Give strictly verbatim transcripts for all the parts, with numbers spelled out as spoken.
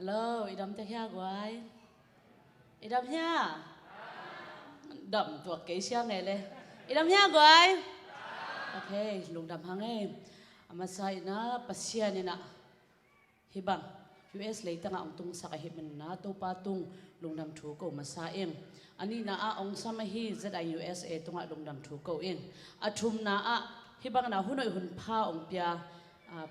Hello, i dam tek hia guai? I dam hia? Dam tuak kei sia ngei le. I dam hia guai? Ok, lungdam hang e. A masa in ah Pasian in ah hih bang U S leitang ah hong tungsak ahih manin ah Topa tung lungdam thu ko masa ing. A nihna ah hong sam ahi Z I U S A tungah lungdam thu ko ing. A thumna ah hih bang in ah hun hoih hun pha hong pia, ah,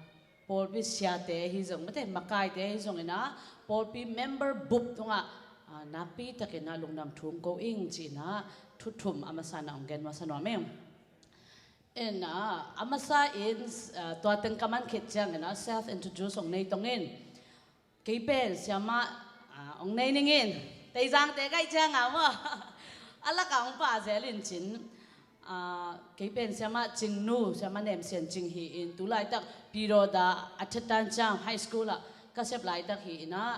pawlpi siate ahi zong, mate, makaite ahi zongin ah pawlpi member bup tungah, ah, nakpi takin ah lungdam thu hong ko ing ci-in ah thu thum a masa in ah hong gen masa nuam ing. In ah a masa in, ah, tua teng ka man khit ciangin ah self introduce hong nei tong in. Kei pen siamah, ah, hong nei ning in. Teizangte kaih ciang a maw, a lakah hong pah zel in cin. Ah, kei pen siamah Cingnu, siamah Nem Sian Cing hi in, tu laitak Pi Road ah a Thetan Chang High School ah ka sep laitak hi in ah,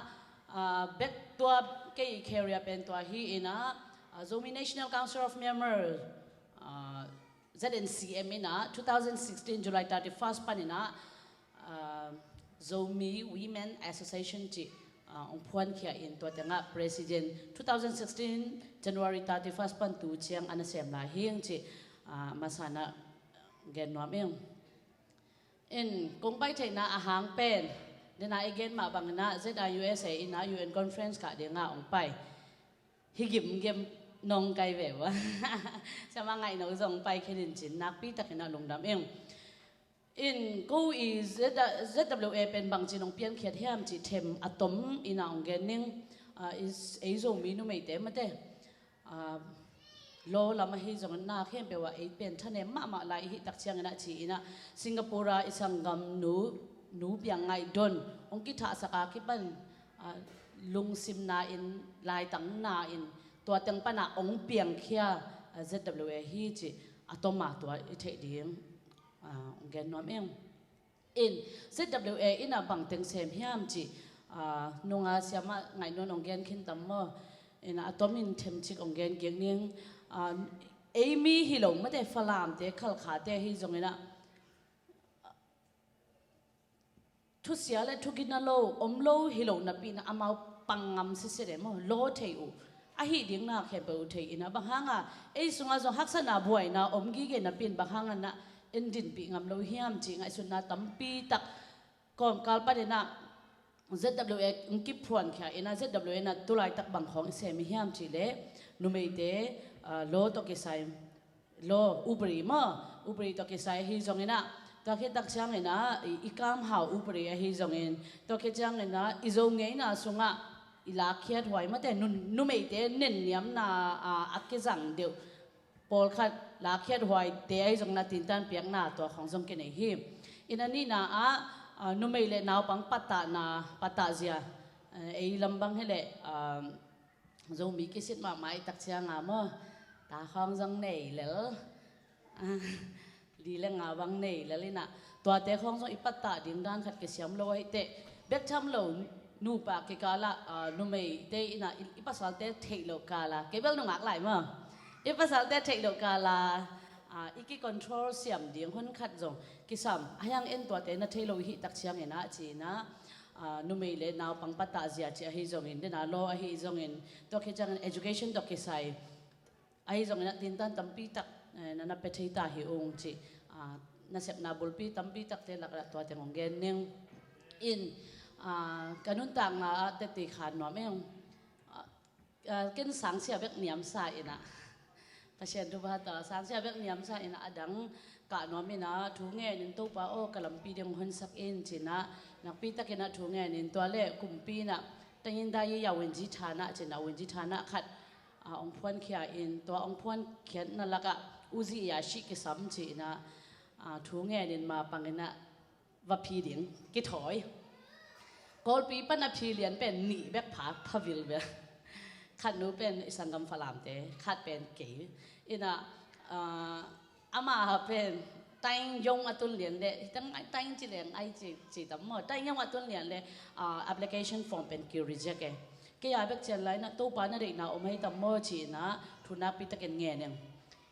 ah, bek tua kei career pen tua hi in ah, ah, Zomi National Council of Myanmar, ah, Z N C M in ah two thousand sixteen July thirty-first pan in ah, ah, Zomi Women Association cih, ah, hong phuankhia in, tua tengah President, two thousand sixteen January thirty-first pan tu ciang a nasem lai hi ing cih, ah, masa in ah gen nuam ing. In kong pai theihna a hang pen, den a i gen mah bangin ah Z I U S A in ah U N conference kah ding ah hong pai. Hi gimgim nong kai ve ua. Siamah Ngaihno zong pai khin in cin, nakpi takin ah lungdam ing. In ko i Z, Z W A pen bangci in hong piankhiat hiam cih them a tom in ah hong gen ning. Ah, i, ei Zomi numeite mate, ah, law lam ahi zongin na khempeuh ah ei pen thanem mahmah lai i hih tak ciangin ah ci-in ah Singapore ah i sanggamnu, Nu Piang Ngaih Don hong kithahsak a kipan, ah, lungsimna in, laitangna in, tua teng pan ah hong piangkhia, ah, Z W A hi cih a tom a tua i theih ding, ah, hong gen nuam ing. In Z W A in ah bang teng sem hiam cih, ah, nunga siamah Ngaih Nuan hong gen khin tam maw? In ah a tom in themcik hong gen kik ning. Ah, ei mi hi lo mate, Falamte, Khalkhate hi zongin ah thusia le thugina lo om lo hi lo napi in ah amau pang ngam sese de maw, law thei uh. Ahi ding na khempeuh uh thei in ah, bang hang a ei sungah zong haksatna buaina om gige napi in bang hang a na en dinpih ngam lo hiam cih ngaihsutna tampi tak kawmkal pan in ah Z W A hong kiphuankhia in ah, Z W A in ah tu laitak bang khawng i sem i hiam cih leh numeite, ah, law tawh kisai, law, upadi maw, upadi tawh kisai ahi zongin ah, tua khit tak ciangin ah i, i kamhau upadi ahi zongin, tua khit ciangin ah i Zo ngeina sungah i lakkhiat huai mate, nu, numeite nenniamna, ah, a kizang deuh pawlkhat lakkhiat huaite ahi zongin ah tintan piakna tua khawng zong kinei hi. In a nihna ah, ah, numei le naupang pattahna, pattahzia, eh, ei lam bang hi leh, ah, Zomi kisit mahmah i tak ciang a maw, ta khawng zong nei lel, ah, li le nga bang nei lel in ah, tuate khawng zong i pattah ding dan khat kisiam lo ahih teh, bek tham lo nupa kikal ah, ah, numeite in ah i, i pasalte theih loh kal a, kei bel nungak lai maw, i pasalte theih loh kal a, ah, i ki-control siam ding hun khat zong kisam, a hiang en tuate na thei lo i hih tak ciangin ah ci-in ah, ah, numei le naupang pattahzia cih ahi zongin, den a law ahi zongin, tua khit ciangin education tawh kisai ahi zongin ah tintan tampi tak, eh, na na pia thei ta hi ung cih, ah, nasepna bulpi tampi takte lakah tua teng hong gen ning. In, ah, ka nuntakna ah teci khan nuam ing. Ah, ah, ken sangsia bek niamsa in ah, Pasian thupha tawh sangsia bek niamsa in ah, a dang kah nuam in ah, thu ngen in, Topa aw, ka lampi ding honsak in ci-in ah, nakpi takin ah thu ngen in, tua le kumpi in ah, Tangin dai i ya wenji thana ci-in ah, wenji thana khat, ah, hong phuankhia in, tua hong phuankhiatna lakah Uzi Yashi kisam ci-in ah, ah, thu ngen in, ma pang in ah va phi ding kithawi. Kawlpi pan a phi lian pen nih bek pha, pha vilvel. Khat nu pen i sanggam Falamte, khat pen kei. In ah, ah, ama pen time yong a tun lian le, time ci leng ai ci, ci tam maw. Time yong a tun lian le, ah, application form pen ki reject e. Kei a bek cian lai in ah, Topa na deihna om hi tam maw ci-in ah, thu nakpi takin ngen ing.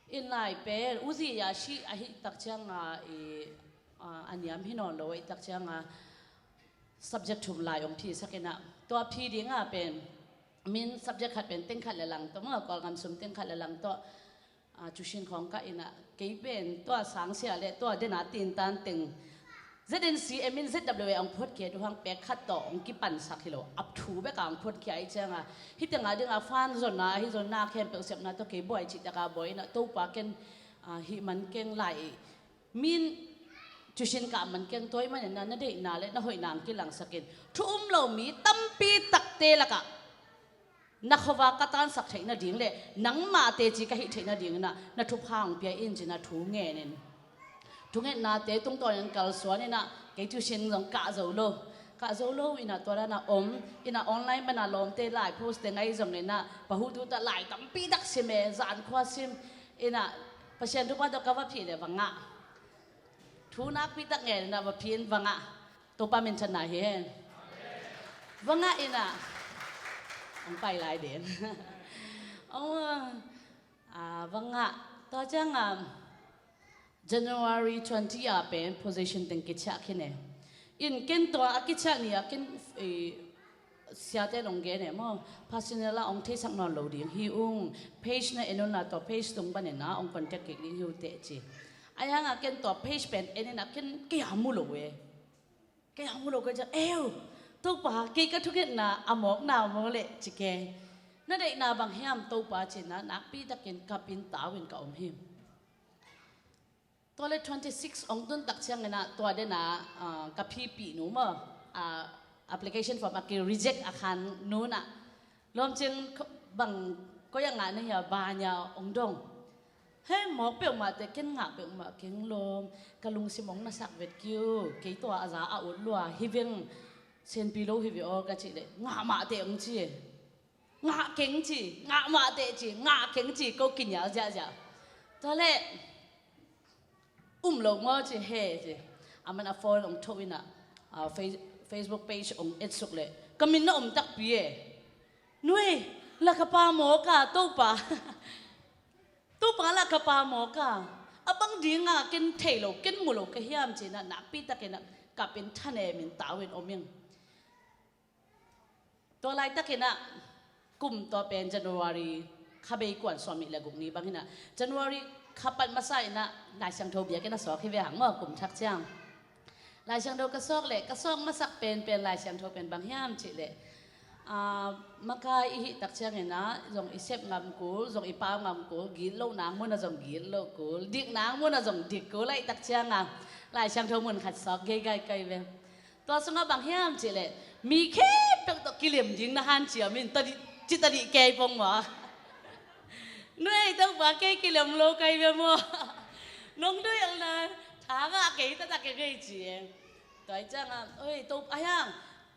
In lai pen, Uzi Yashi ahih tak ciang a, i, ah, a niam hi nawn lo ahih tak ciang a, subject thum lai hong phisak in ah, tua phi ding a pen min subject khat pen teng khat le lang tawh maw, Kawlgam sum teng khat le lang tawh, ah, tuition khawng kah in ah, kei pen tua sangsia le tua den a tintan teng Z N C M in Z W A hong phuatkhia, tu hang pek khat tawh hong kipansak hi lo, ap thu bek a hong phuatkhia i ciang a, hih teng a ding a fan zonna, hih zonna khempeuh sepna tawh kei buai cih tak a buai in ah, Topa ken, ah, hih man keng lai, min tuition kah man keng, tua ahih manin ah na deihna le na hoihna hong kilangsak in, thu um lo mi tampi takte lakah na khuavak ka tansak theih nading le nangmah teci ka hih theih nading in ah na thupha hong pia in ci-in ah thu ngen in. Thungetnate tungtawn in kalsuan in ah, kei tuition zong kah zo lo, kah zo lo in ah, tua dan a om in ah, online pan a lawmte lai post teng ahi zongin ah, pahutu ta lai tampi tak sim e, zan khua sim in ah, Pasian thupha tawh ka va phih le va ngah. Thu nakpi tak ngen in ah va phin va ngah. Topa minthanna hi hen. Va ngah in ah, hong pai lai den. Oh, ah, va ngah. Tua ciang a, January twenty a pen position teng kiciah khin e. In ken tua a kiciah ni a ken, eh, siate hong gen e maw, personal a hong theisak nawn lo ding hi ung, page na en un la, tua page tung panin ah hong contact kik ding hi uh teh ci. Ahi hang a ken tua page pen en in ah ken kei a mu lo e. Kei a mu lo ka ciang, eu, Topa, kei ka thungetna a mawkna maw leh ci kei. Na deihna bang hiam Topa ci-in ah nakpi takin kap in tau in ka om hi. Tua le twenty six hong tun tak ciangin ah, tua den a, ah, ka phipih nu maw, ah, application form a ki reject a khan nu in ah, lawmcing bang koi a ngah na hia, bang hia hong dong. He, mawk peuhmah teh ken ngah peuhmah keng lawm, ka lungsim hong nasak vet kiu, kei tua a za a ut lua hi veng, senpi lo hi ve aw ka cih leh, ngah mah teh hong ci e. Ngah keng ci, ngah mah teh ci, ngah keng ci, ko kinial ziahziah. Tua leh, um lo maw ci, he ci. Aman a phone hong tho in ah, ah, Face-, Facebook page hong etsuk leh, ka min na om takpi e. Nuei, la ka pa mawk a, Topa. Topa la ka pa mawk a. A bang ding a ken thei lo, ken mu lo ka hiam ci-in ah nakpi takin ah kap in thanem in tau in om ing. Tua laitakin ah, kum tua pen January kha bei kuan sawmnih le guk ni bang hi-in ah, January kha pat masa in ah Lai Siangtho biakinn a sawk hi ve hang maw, kum thak ciang. Lai Siangtho ka sawk leh, ka sawk masak penpen Lai Siangtho pen bang hiam cih leh, ah, makai i hih tak ciangin ah, zong i sep ngam kul, zong i pau ngam kul, gitlohna mun ah zong gitloh kul, dikna mun ah zong dik kul, ahih tak ciang a, Lai Siangtho mun khat sawk gei gai kai ve. Tua sungah bang hiam cih leh, mi khempeuh tawh kilem ding na hanciam in, tadih, ci tadih kei pong maw. Nuei, Topa, kei kilem lo kai ve maw. Nong duh el na, tha ngah kei taktak kei ci e. Tua ahih ciang a, oi, Topa, ahi hang,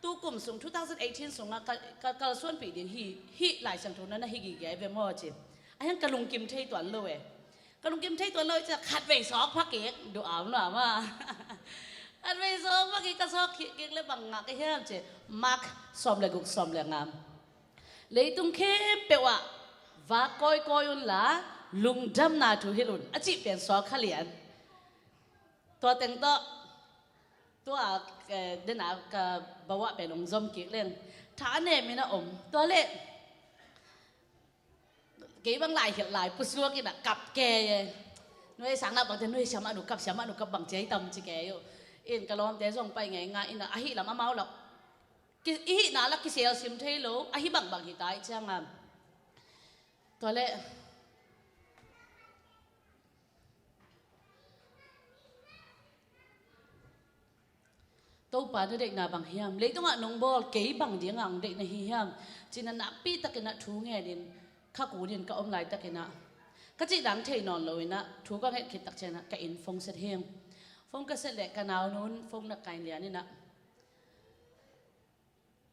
tu kum sung, two thousand eighteen sungah ka, ka kalsuanpih ding hi, hih Lai Siangtho na na hi gige ve maw ci. Ahi hang ka lungkim thei tuan lo e. Ka lungkim thei tuan lo i ciang, khatvei sawk pha kik, duh am lo am a. Khatvei sawk pha kik, ka sawk kik, kik leh bang ngah ka hiam cih, Mark sawm le guk, sawm le nga. Leitung khempeuh ah vak kawikawi un la, lungdamna thu hilh un, a cih pen sawk kha lian. Tua teng tawh, tua, eh, den a ka bawah pen hong zom kik leng, thanem in a om. Tua leh, kei bang lai hilh lai pusuak in a kap kei e. Nuei, sang nak bang te, nuei, siamah nu kap, siamah nu kap, bang ci hiam tam ci kei uh. In ka lawmte zong pai ngei nga in a, ahih lam amau lak, ki, i hihna lak kisel sim thei lo, ahi bangbang hi ta ahih ciang a. Tua leh, Topa, na deihna bang hiam? Leitungah nong bawl kei bang ding a hong deih na hi hiam? Ci-in a nakpi takin a thu ngen in, kha kun in ka om laitakin a, ka cih dang thei nawn lo in a, thu ka nget khit tak ciang a ka inn phone set hi ing. Phone ka set leh ka naunu in phone na kai lian in a,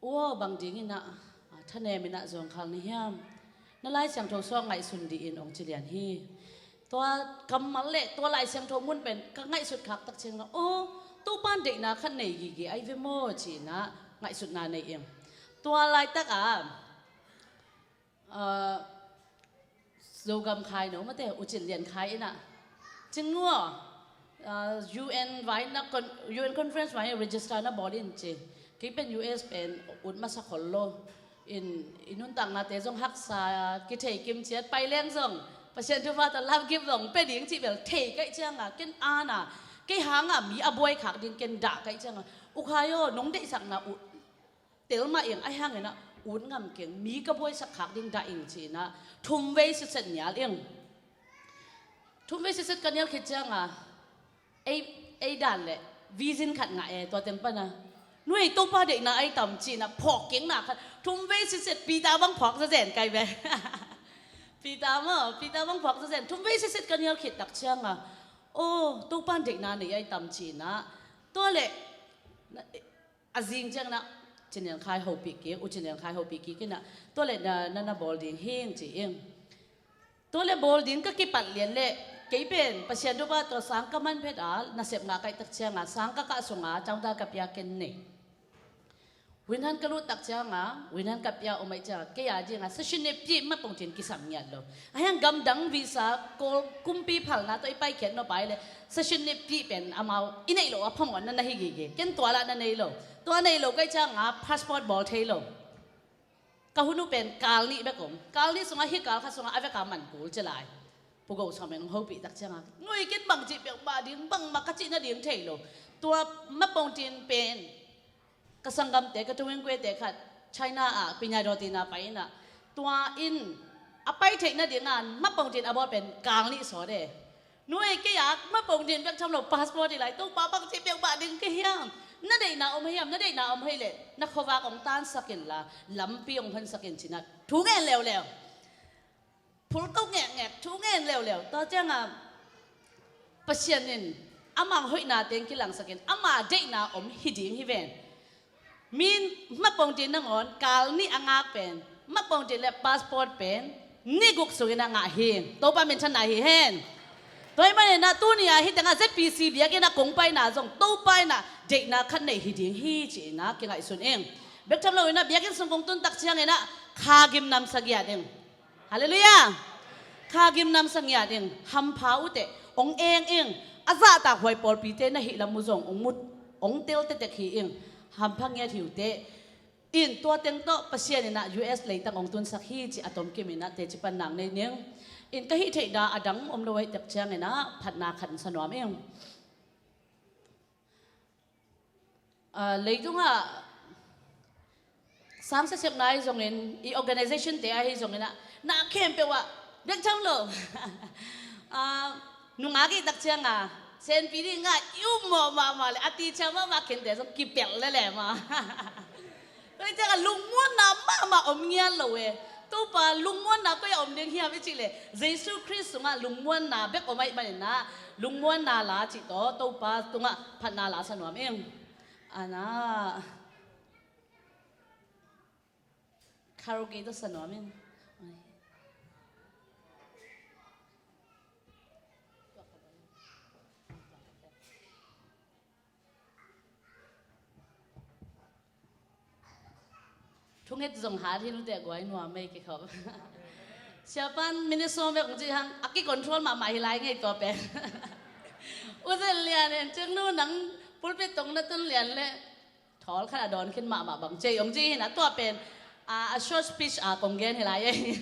"U aw, bang ding in a, a, thanem in a zawngkhal na hiam? Na Lai Siangtho sawk ngaihsun dih in," hong ci lian hi. Tua kammal leh tua Lai Siangtho mun pen ka ngaihsut khak tak ciang a, "Aw, Topa in deihna khat nei gige ahi ve maw?" ci-in a ngaihsutna nei ing. Tua laitak a, a, Zogam khai no mate, U Cin Lian Khai in a, "Cin Nu aw, a, U N vai na con-, U N conference vai register na bawl in," ci. Kei pen U S pen ut masa khol lo. In, i nuntaknate zong haksa kithei kim ciat, pai leng zong Pasian thupha tawh lamkip zong pia ding cih bel thei kaih cianga ken ana, kei hanga mi a buai khak ding ken dah kaih cianga, U Khai aw, nong deihsakna uh tel mah ing, ahi hangin ah ut ngam keng, mi ka buaisak khak ding dah ing ci-in ah thumvei sitset nial ing. Thumvei sitset ka nial khit cianga ei, ei dan le vision khat ngah e, tua teng pana nuai Topa deihna ai tam ci-in ah phawk keng na khat, thumvei sitset Peter bang phawk zazen kai ve. Peter maw, Peter bang phawk zazen, thumvei sitset ka nial khit tak cianga, aw, Topa deihna nei ai tam ci-in ah, tua le a zing ciangin ah Cin Lian Khai hopih kik, U Cin Lian Khai hopih kik in ah, tua le na, na, na bawl ding hing ci ing. Tua le bawl ding ka kipat lian le kei pen Pasian thupha tawh sang ka man phet a, nasep ngah kaih tak cianga sang ka kah sunga counter ka pia ken nei. Win han ka lut tak cianga, win han ka pia om aih cianga, kei a dinga sashin ne pi mapongtin kisam ngiat lo. Ahi hang gamdang visa, Kawl kumpi phalna tawh i paikhiat nop pai le sashin ne pi pen amau i neih loh a phamawhna na hi gige. Ken tua lah na nei lo. Tua nei lo kaih cianga passport bawl thei lo. Ka hun uh pen kal nih bek om. Kal nih sungah, hih kal khat sungah a veka man kul ci lai. Pu Go Sam in hong hopih tak cianga, nui ken bangci peuhmah ding, bangmah ka cih nading thei lo. Tua mapongtin pen ka sanggamte, ka tuing kuete khat China ah pinya dawtina pai in ah, tua in a pai theih nadinga mapongtin a bawl pen kal nih sawt e. Nuai, kei a mapongtin bek tham lo, passport hi lai, Topa bangci peuhmah ding ka hiam? Na deihna om hiam? Na deihna om hei leh na khuavak hong tansak inla, lampi hong honsak in ci-in ah thu ngen leuleu. Phulto ngekngek, thu ngen leuleu. Tua cianga Pasian in amang hoihna teng kilangsakin ama deihna om hi ding hi ven. Min mapongtin nangawn kal nih a ngak pen, mapongtin le passport pen ni guk sungin a ngah hi. Topa minthanna hi hen. Tua hi manin ah tuni a hih tengah Z P C biakinn ah kong paina zong Topa in ah deihna khat nei hi ding hi ci-in ah kingaihsun ing. Bek tham loin ah biakinn sung kong tun tak ciangin ah kha gim namsa giat ing. Halleluiah. Kha gim namsa ngiat ing, hampha uh teh hong eng ing, a zahtak huai pawlpite na hih lam uh zong hong mut, hong tel tektek hi ing. Hampha ngiat hi uh teh. In tua teng tawh Pasian in ah U S leitang hong tunsak hi ci a tomkim in ah teci pan nang nei ning. In ka hih theihna a dang om lo ahih tak ciangin ah phatna khat in sa nuam ing. Ah, leitungah sang siasepna ahi zongin, i organization te ahi zongin ah, na khempeuh ah bek tham lo. Ah, nungak i tak cianga senpi ding ngah i um mawh mahmah le a teacher mahmah khente zong kipelh lele mah. Tua hi ciangah lungmuanna mahmah om ngiat lo e. Topa, lungmuanna koi-ah om ding hiam i cih leh Jesu Khrist sungah lungmuanna bek om ahih manin ah lungmuanna la cih tawh Topa tungah phatna la sa nuam ing. Ana karaoke tawh sa nuam ing. Thunget zong hat hi nute, guai nuam ei kikhop. Siapan minute sawm bek hong ci hang, a kicontrol mahmah hi lai ngei tua pen. U Zel Lian in, Cingnu, nang pulpit tong na tun lian leh thawl khat a dawn khin mahmah bang ci ei hong ci hi na, tua pen a, a short speech a kong gen hi lai ei.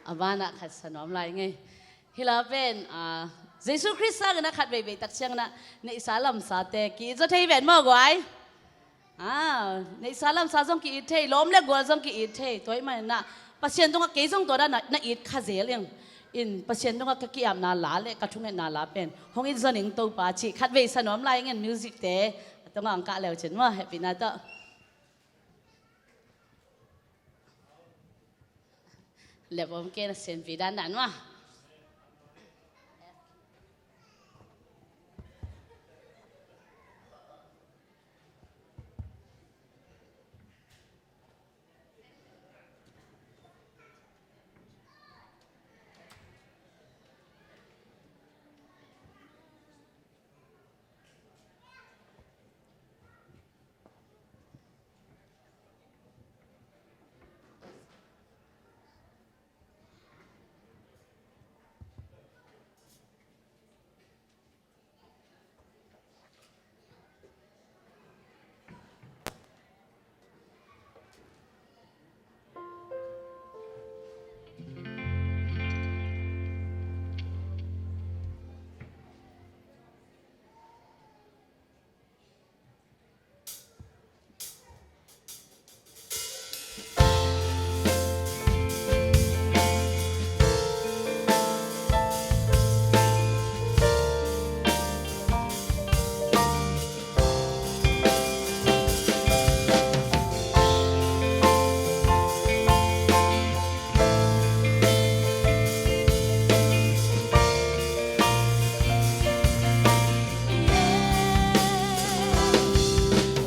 A banah khat sa nuam lai ngei. Hi la pen, ah, Jesu Khrist sangin a khat veivei tak ciangin ah neihsa lamsate ki-it zaw thei ven maw guai? Ah, neihsa lamsa zong ki-it thei, lawm le gual zong ki-it thei. Tua ahih manin ah Pasian tungah kei zong tua dan na, na it kha zel ing. In Pasian tungah ka ki-apna la le ka thungetna la pen hong it zaw ning Topa cih khat vei sa nuam lai ing in, music te a tungah hong kah le uh cin maw, hehpihna tawh. Lep om kei na, sianpi dandan maw.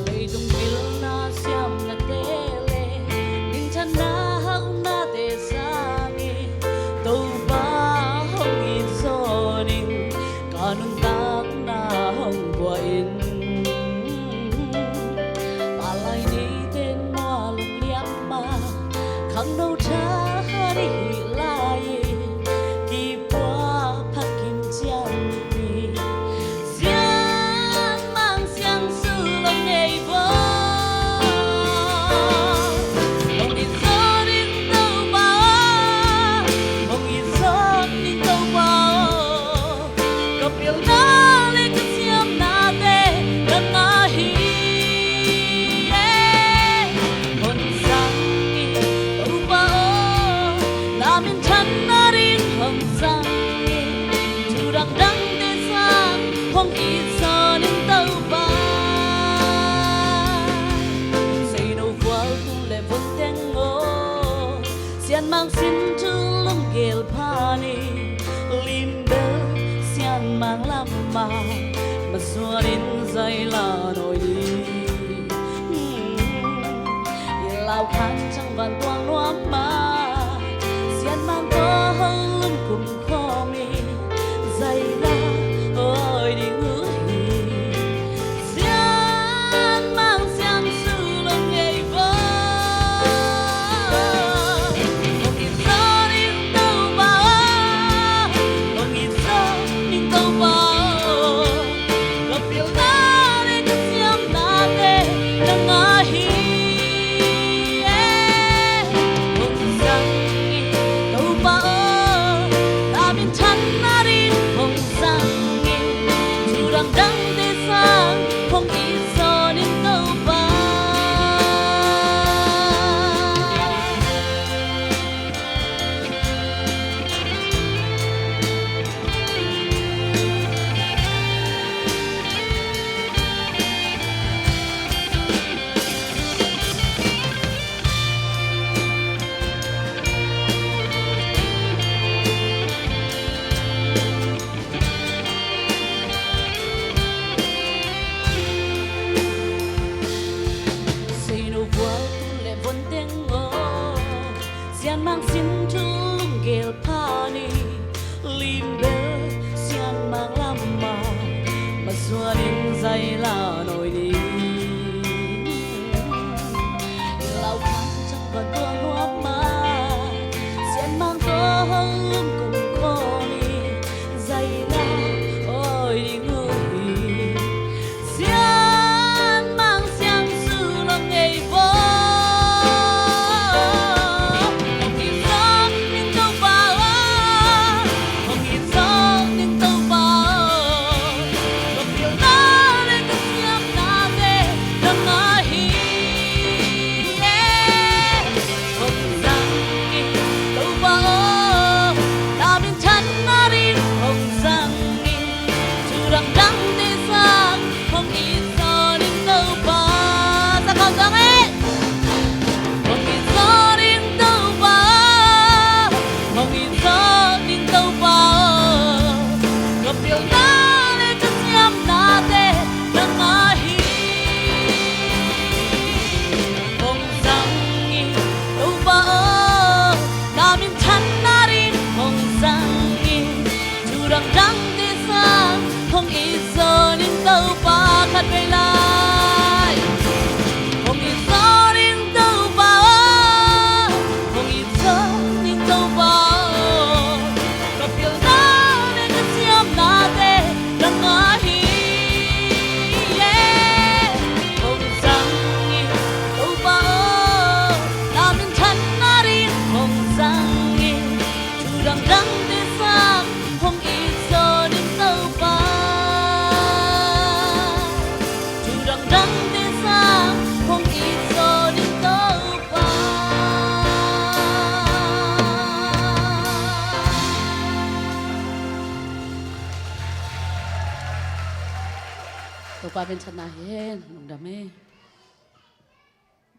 Leitung pilna siamnate le minthanna haunate sangin Topa hong it zaw ning, ka nuntakna hong pua in. Palai ni teng mua lung liam ma, khangno tha ni hi lai, kipua phakim ciang ni. Siangmang siangsu lo ngei bo. Hong it zaw ning Topa aw, hong it zaw ning Topa aw. Ka pilna le ka siamnate nang ahi e. Hong zang in Topa aw, na minthanna ding hong zang in. Thu dangdangte sang hong it zaw ning Topa. Seino vualtu le vuanteng aw, sianmang sin thu lunggel pha ni. Limbel sianmang lam ma, masuan in zaila nawi ni. I lau khan ciang vantung nuam ma, sianmang tawh ho lum kum khawm in, zaila awi ding uh hi. Siangmang siangsu lo ngei bo. Hong it zaw ning Topa aw, hong it zaw ning Topa aw. Ka pilna le ka siamnate nang ahi e. Hong zang in Topa aw, na minthanna ding hong zang in. Thu dangdangte sang hong it zaw ning Topa. Seino vualtu le vuanteng aw, sianmang sin thu lunggel pha ni. Limbel sianmang lam ma, masuan in zaila nawi ni. Lau khan ciang vantung nuam ma, sianmang tawh ho lum kum khawm in, zaila awi ding uh hi. Siangmang siangsu lo ngei bo. Hong it zaw ning Topa Dangte sang hong it sawn in Topa. Thu dangdangte sang hong it sawn in Topa. Topa pianchanna hi hen, lungdam hi.